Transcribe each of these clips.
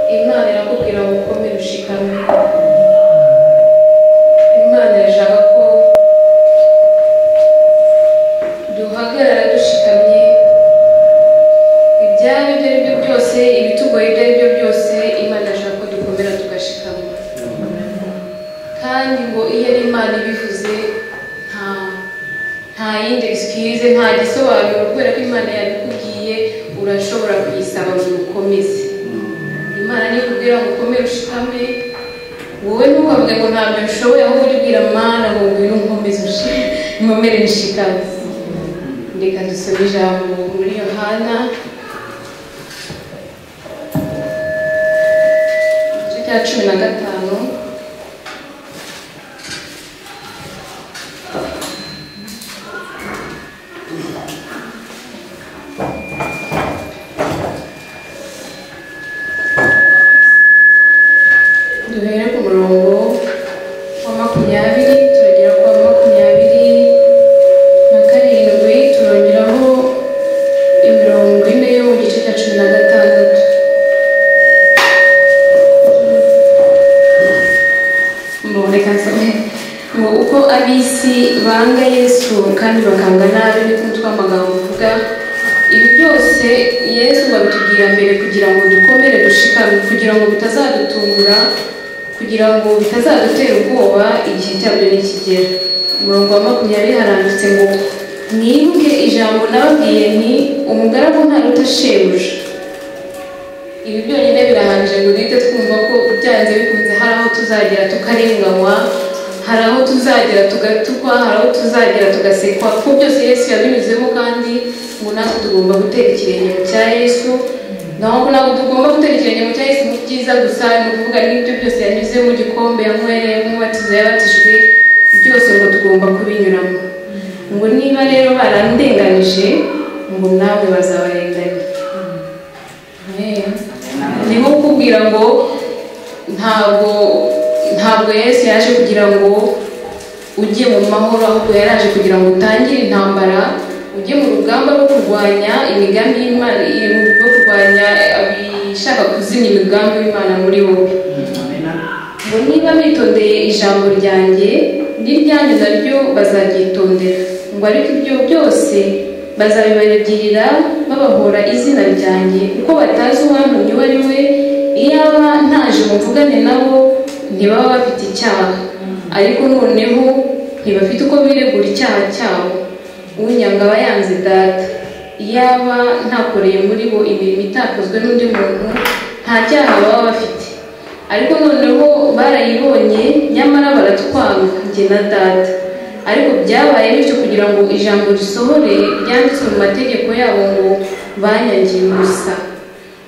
Imana irakubwira ngo ukomere ushikame. Imana irashaka ko duhagarara dushikamye, ibyaba ibyo ari byo byose, ibitugoye ibyo ari byo byose, Imana irashaka ko dukomera tugashikama. Kandi ngo iyo ari Imana ibivuze nta yindi excuse, nta gisobanuro, kubera ko Imana yabikubwiye urashobora kuyisaba ngo ukomeze. Imana nikubwira ngo ukomere ushikame, wowe ntukavuge ngo ntabyo nshoboye, ahubwo ujye ubwira Mana ngo ngwino unkomeze nkomere nshikame. Reka dusome ijambo muri Yohana igice cya 15. Duhere ku murongo wa 20 turagera ku wa 27, turongeraho imirongo 4 yo mu gice cya 16. Reka nsome ngo uko ab'isi banga Yesu kandi bakanga nabi, niko umutwe w'amagambo uvuga. Ibi byose Yesu babitubwira mbere kugira ngo dukomere dushikame, kugira ngo bitazadutungura, kugira ngo bitazadutera ubwoba igihe cyabyo nikigera. Umurongo wa 20 haranditse ngo mwibuke ijambo nababwiye nti umugaragu ntaruta shebuja. Ibi byonyine birahagije ngo duhite twumva ko byanze bikunze hari aho tuzagera tukarenganywa, hari aho tuzagera tugatukwa, hari aho tuzagera tugasekwa, kuko byose Yesu yabinyuzemo, kandi ngo natwe tugomba gutera ikirenge mu cya Yesu. Naho ntabwo tugomba gutera ikirenge mu cya Yesu mu byiza gusa, ni ukuvuga n'ibyo byose yanyuzemo, igikombe yanywereyemo, umubatizo yabatijwe, byose ngo tugomba kubinyuramo. Ngo niba rero barandenganije, ngo nawe bazabarenganya. Ni nko kukubwira ngo ntabwo Yesu yaje kugira ngo ujye mu mahoro, ahubwo yaraje kugira ngo utangire intambara, ujye mu rugamba rwo kurwanya imigambi y'Imana, rwo kurwanya abishaka kuzimya imigambi y'Imana muri wowe. Ngo niba bitondeye ijambo ryanjye n'iryanyu naryo bazaryitondera, ngo ariko ibyo byose bazabibagirira babahora izina ryanjye, kuko batazi uwantumye uwo ari we. Iyaba ntaje muvugane nabo ntibaba bafite icyaha, ariko noneho ntibafite uko biregura icyaha cyabo. Unyanga aba yanze Data. Iyaba ntakoreye muri bo imirimo itakozwe n'undi muntu, nta cyaha baba bafite, ariko noneho barayibonye nyamara baratwanga njye na Data. Ariko byabaye bityo kugira ngo ijambo risohore ryanditswe mu mategeko yabo ngo banyangiye ubusa.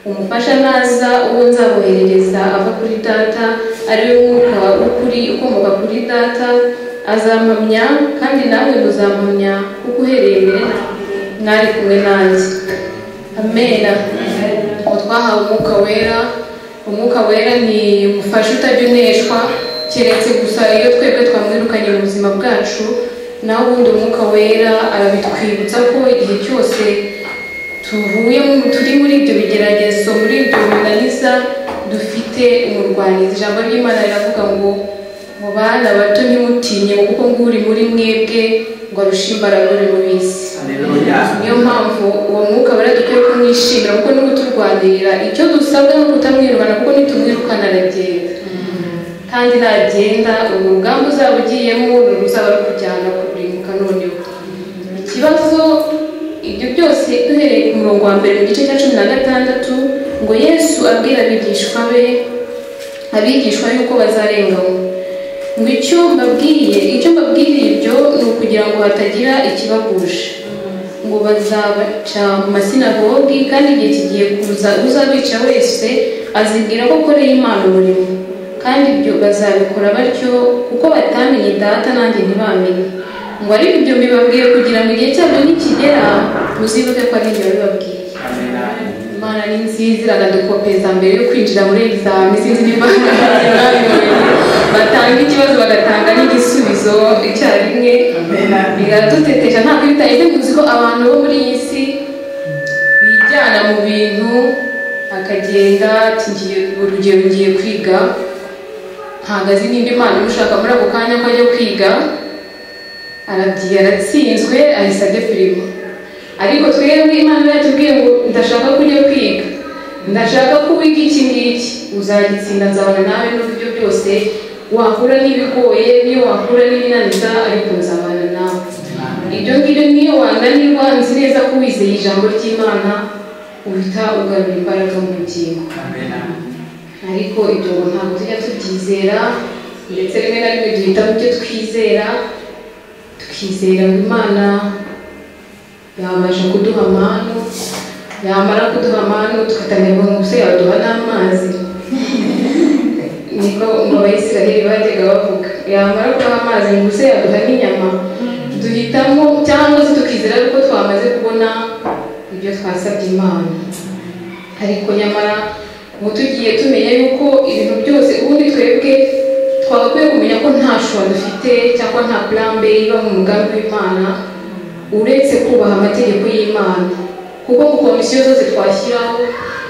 Umufasha naza uwo nzaboherereza ava kuri Data, ari we Mwuka w'ukuri ukomoka kuri Data, azampamya, kandi namwe muzampamya, kuko uhereye mbere mwari kumwe nanjye. Amena. Ngo twahawe Umwuka Wera. Umwuka Wera ni umufasha utajya uneshwa, keretse gusa iyo twebwe twamwirukanye mu buzima bwacu. Naho ubundi Umwuka Wera arabitwibutsa ko igihe cyose tuvuye turi muri ibyo bigeragezo, muri ibyo binaniza, dufite umurwanizi. Ijambo ry'Imana riravuga ngo mu bana bato ntimutinye, kuko nguri muri mwebwe ngo arushe imbaraga uri mu bisi. Niyo mpamvu uwo Mwuka Wera dukwiye kumwishimira, kuko niwe uturwanirira. Icyo dusabwa ni ukutamwirukana, kuko nitumwirukana aragenda, kandi nagenda urwo rugamba uzaba ugiyemo ruzaba rukujyana kurimbuka. Noneho ikibazo ibyo byose duhereye ku murongo wa mbere mu gice cya 16, ngo Yesu abwira abigishwa be, abigishwa yuko bazarenganywa. Ngo icyo mbabwiriye ibyo ni ukugira ngo hatagira ikibagusha. Ngo bazabaca mu masinagogi, kandi igihe kigiye kuza uzabica wese azibwira ko akoreye Imana umurimo. Kandi ibyo bazabikora batyo kuko batamenye Data nanjye ntibamenye. Ngo ariko ibyo mbibabwiye kugira ngo igihe cyabyo nikigera muzibuke ko ari njye wabibabwiye. Imana ni nziza, iranadukopeza mbere yo kwinjira muri examen. Sinzi niba batanga ikibazo bagatanga n'igisubizo icyarimwe, biradutetesha. Ntabwo bitaye, muzi ko abantu bo muri iyi si bijyana mu bintu Akagenda ati ngiye, urugero ngiye kwiga, ntabwo azi nimba Imana imushaka muri ako kanya ko ajya kwiga, aragiye aratsinzwe ahise adepirima. Ariko twebwe Imana yatubwiye ngo ndashaka ko ujya kwiga, ndashaka ko wiga iki ngiki, uzagitsinda, nzabana nawe n'uburyo byose wahura n'ibigoye, niyo wahura n'ibinaniza, ariko nzabana nawe. Ibyo ngibyo niyo wananirwa, nzi neza ko wizeye ijambo ry'Imana uhita ugarura imbaraga mu bugingo. Ariko ibyo ngo ntabwo tujya tubyizera, ndetse rimwe na rimwe duhitamo ibyo twizera, tukizera ngo Imana yabasha kuduha amanu, yamara kuduha amanu tugatangira kuvuga ngo se yaduha n'amazi. Niko ngo Abayisiraheli bajyaga bavuga, yamara kuduha amazi ngo se yaduha n'inyama. Duhitamo cyangwa se tukizera ko twamaze kubona ibyo twasabye Imana. Ariko nyamara ubu tugiye tumenya yuko ibintu byose ubundi twebwe twagakwiye kumenya ko nta shuwa dufite cyangwa nta plan B iba mu mugambi w'Imana uretse kubaha amategeko y'Imana. Kuko mu komisiyo zose twashyiraho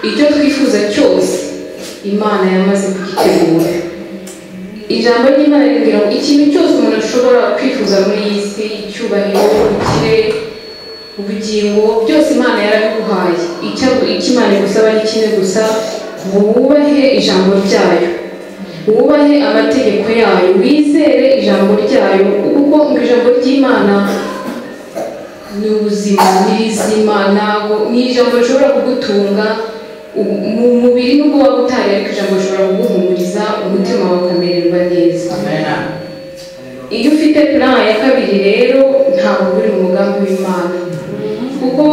icyo twifuza cyose Imana yamaze kugitegura. Ijambo ry'Imana rimbwira ngo ikintu cyose umuntu ashobora kwifuza muri iyi si, icyubahiro, ubukire, ubugingo, byose Imana yarabiguhaye. Icyo Imana igusaba ni kimwe gusa, wubahe ijambo ryayo, wubahe amategeko yayo, wizere ijambo ryayo, kuko ngo ijambo ry'Imana ni ubuzima, ni rizima, ntabwo ni ijambo rishobora kugutunga mu mubiri nubwo waba utari, ariko ijambo rishobora kuguhumuriza umutima wawe ukamererwa neza. Iyo ufite plan ya kabiri rero ntabwo uri mu mugambi w'Imana. Kuko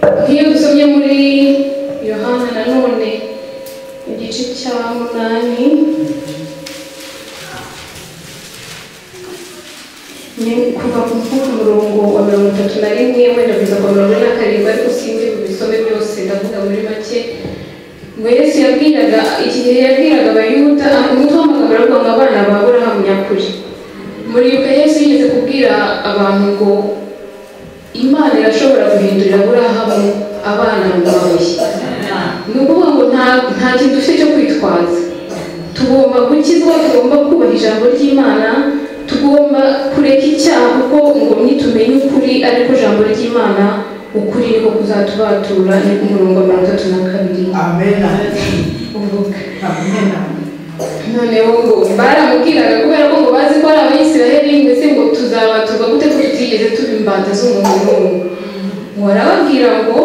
nk'iyo dusomye muri Yohana nanone igice cya 8 ni kuva ku murongo wa 31 wenda kugeza ku 47, ariko sinzi kubisome byose, ndavuga muri make. Ngo Yesu yabwiraga iki gihe yabwiraga Abayuda, umutwe w'amagambo aravuga ngo abana ba Aburahamu nyakuri. Muribuka Yesu yigeze kubwira abantu ngo Imana irashobora guhindurira Aburahamu abana mu mabuye. Ni ukuvuga ngo nta kintu dufite cyo kwitwaza. Tugomba gukizwa, tugomba kubaha ijambo ry'Imana, tugomba kureka icyaha, kuko ngo nitumenye ukuri ariko ijambo ry'Imana ukuri niko kuzatubatura. Ni ku murongo wa 32. Amen. Uvuga. Amen. Noneho ngo baramubwiraga kubera ko ngo bazi ko ari Abayisiraheli, ndetse ngo tuzabaturwa gute ko tutigeze tuba imbata z'umuntu n'umwe. Ngo arababwira ngo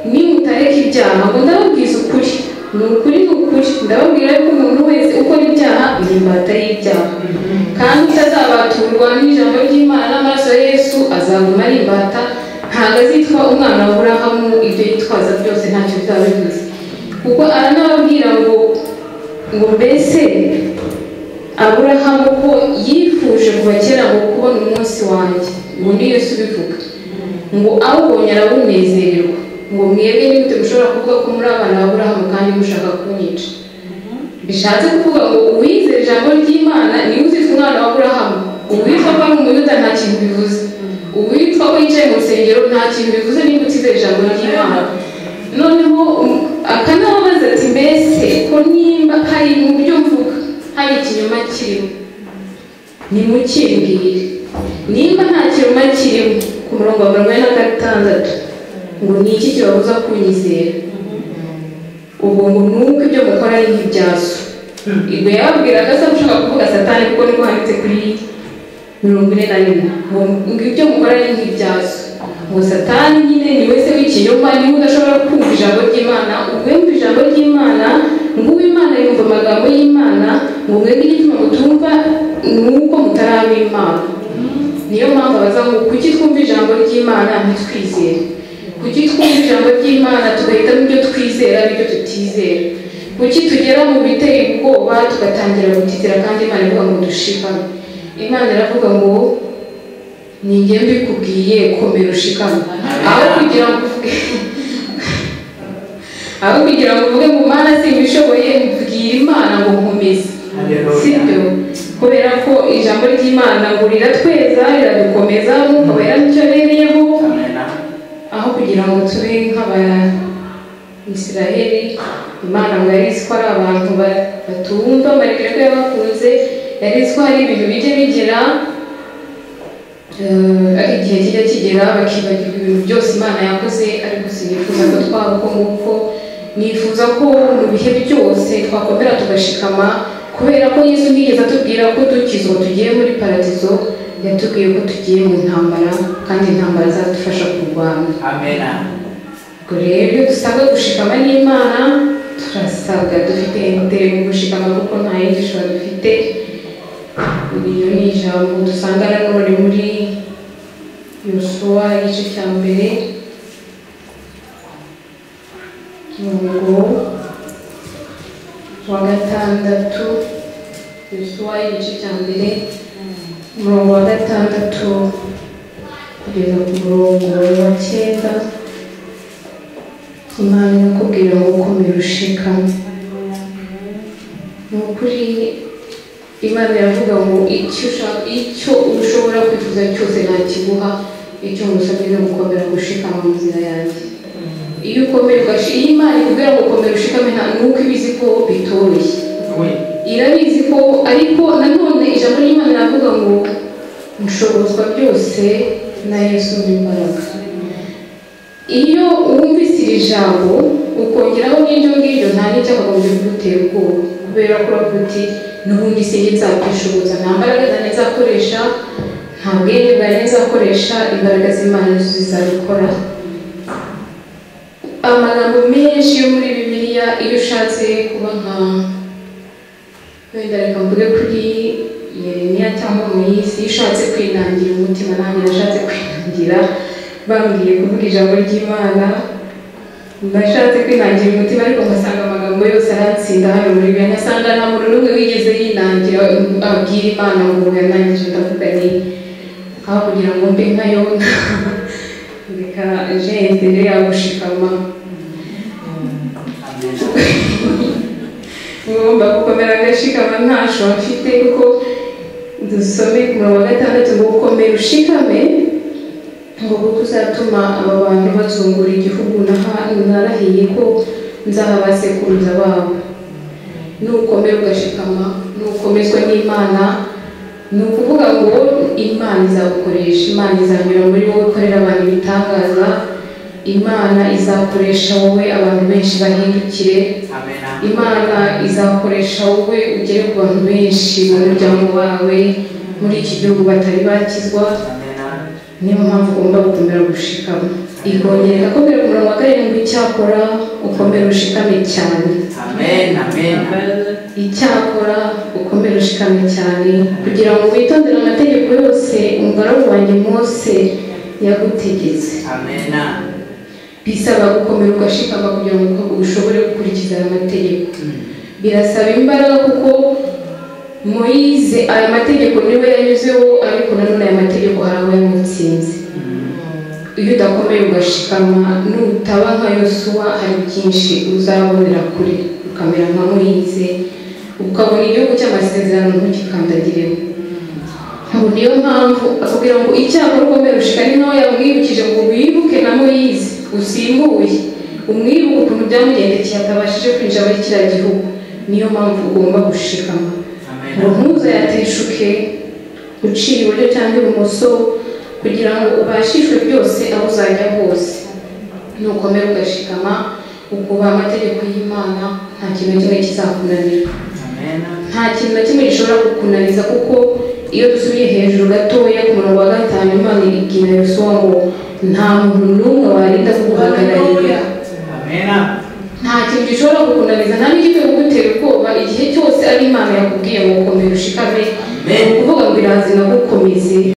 nimutareka ibyaha, ngo ndababwiza ukuri, ni ukuri ni ukuri, ndababwira yuko umuntu wese ukora ibyaha ni imbata y'ibyaha, kandi utazabaturwa n'ijambo ry'Imana n'amaraso ya Yesu azaguma ari imbata, ntabwo azitwa umwana wa Aburahamu, ibyo yitwaza byose ntacyo bizaba bivuze. Kuko aranababwira ngo mbese Aburahamu ko yifuje kuva kera ngo kubona umunsi wanjye, ngo ni Yesu ubivuga, ngo awubonye arawunezererwa, ngo mwebwe nigute mushobora kuvuga ko muri abana ba Aburahamu kandi mushaka kunyica. Bishatse kuvuga ngo uwizera ijambo ry'Imana niwe uzitwa umwana wa Aburahamu. Uwitwa ko ari Umuyuda nta kintu bivuze, uwitwa ko yicaye mu rusengero nta kintu bivuze niba utizera ijambo ry'Imana. Noneho akanababaza ati mbese ko nimba hari mu byo mvuga hari ikinyoma kirimo, nimukimbwire. Nimba nta kinyoma kirimo, ku murongo wa 46 ngo ni iki kibabuza kunyizera? Ubwo ngo nuko ibyo mukora ari nk'ibyaso. Ibwo yababwiraga se ushaka kuvuga Satani, kuko niko handitse kuri 41 ngo ibyo mukora ari nk'ibyaso. Ngo Satani nyine ni wese w'ikinyoma, niwe udashobora kumva ijambo ry'Imana. Uwumva ijambo ry'Imana, ngo Uwimana yumva amagambo y'Imana, ngo mwebwe igituma mutumva nuko mutaraba Imana. Niyo mpamvu abaza ngo kuki twumva ijambo ry'Imana ntitwizere? Kuki twumva ijambo ry'Imana tugahitamo ibyo twizera n'ibyo tutizera? Kuki tugera mu biteye ubwoba tugatangira gutitira kandi Imana ivuga ngo dushikame? Imana iravuga ngo ni njye mbikubwiye, komera ushikame. Aho kugira ngo uvuge ngo Mana simbishoboye, mbwira Imana ngo nkomeze. Sibyo? Kubera ko ijambo ry'Imana ngo riratweza, riradukomeza, Mwuka Wera nicyo abereyeho. Aho kugira ngo tube nk'abanyagihugu Isiraheli Imana ngo yari izi ko ari abantu batumva, malgré ko yabakunze, yari izi ko hari ibintu bijya bigera, ari igihe kijya kigera bakibagirwa ibintu byose Imana yakoze. Ariko sinifuza ko twaba uko nguko, nifuza ko mu bihe byose twakomera tugashikama, kubera ko Yesu ntiyigeze atubwira ko dukizwa tugiye muri paradizo, yatubwiye ko tugiye mu ntambara, kandi intambara azadufasha kurwana. Amen. Ubwo rero iyo dusabwa gushikama n'Imana, turasabwa dufite intere mu gushikama, kuko nta yindi shobora dufite. Iyo ni ijambo dusanga nanone muri Yosuwa igice cya mbere umurongo wa 6. Yosuwa igice cya mbere umurongo wa 6 kugeza ku murongo wa 9. Imana irakubwira ngo komera ushikame. Ni ukuri Imana iravuga ngo icyo ushobora kwifuza cyose ntakiguha, icyo ngusabye ni ugukomera gushikama mu nzira yanjye. Iyo ukomeye iyo Imana ikubwira ngo komera ushikame, nuko ibizi ko bitoroshye, irabizi ko. Ariko nanone ijambo ry'Imana riravuga ngo nshobozwa byose na Yesu imbaraga. Iyo wumvise iri jambo ukongeraho n'iryo ngiryo, nta n'icyakagombye kugutera ubwoba, kubera ko uravuga uti n'ubundi sinjye nzakwishoboza, nta mbaraga zanjye nzakoresha, nta bwenge bwanjye nzakoresha, imbaraga z'Imana nizo zizabikora. Amagambo menshi yo muri Bibiliya, iyo ushatse kuba nka wenda reka mvuge kuri Yeremiya cyangwa Moyise, iyo ushatse kwinangira umutima, nanjye nashatse kwinangira, bambwiye kuvuga ijambo ry'Imana, nashatse kwinangira umutima, ariko ngasanga amagambo yose arantsinda hano muri Bibiliya, ngasanga nta muntu n'umwe wigeze yinangira abwira Imana ngo yanangije. Ndavuga ni aho kugira ngo mbe nka Yona, reka jendere yagushikama. Ngomba gukomera agashikama ntasho mfite, kuko dusome ku murongo wa 6 ngo ukomere ushikame, ngo kuko uzatuma aba bantu bazungura igihugu narahiye ko nzaha abasekuruza babo. Nukomera ugashikama, nukomezwa n'Imana, ni ukuvuga ngo Imana izagukoresha, Imana izanyura muri wowe ikorera abantu ibitangaza, Imana izakoresha wowe abantu benshi bahindukire, Imana izakoresha wowe ugere ku bantu benshi mu muryango wawe, muri iki gihugu batari bakizwa. Niyo mpamvu ugomba gukomera gushikama. Ikongera ikakubwira ku murongo wa 7, icyakora ukomere ushikame cyane. Amen, amen. Icyakora ukomere ushikame cyane, kugira ngo witondere amategeko yose umugaragu wanjye Mose yagutegetse. Amen. Bisaba gukomera ugashikama kugira ngo ushobore gukurikiza aya mategeko. Birasaba imbaraga, kuko Moyize aya mategeko niwe yanyuzeho, ariko nanone aya mategeko hari aho yamutsinze. Iyo udakomeye ugashikama, nutaba nka Yosuwa, hari byinshi uzabonera kure, ukamera nka Moyize, ukabona igihugu cy'amasezerano ntukikandagiremo. Niyo mpamvu akubwira ngo icyakora ukomere ushikame, nawe yamwibukije ngo wibuke na Moyize usimbuye, umwibuke ukuntu byamugendekeye atabashije kwinjira muri kiriya gihugu. Niyo mpamvu ugomba gushikama, ngo ntuzayateshuke uciye iburyo cyangwa ibumoso, kugira ngo ubashishwe byose aho uzajya hose. Nukomera ugashikama, ukubaha amategeko y'Imana, nta kintu na kimwe kizakunanira, nta kintu na kimwe gishobora kukunaniza. Kuko iyo dusubiye hejuru gatoya ku murongo wa 5, Imana ibwira Yosuwa ngo nta muntu n'umwe warinda kuguhagararira. Nta kintu gishobora kukunaniza, nta n'igikwiye kugutera ubwoba igihe cyose ari Imana yakubwiye ngo komera ushikame, ni ukuvuga ngo iraza inagukomeze.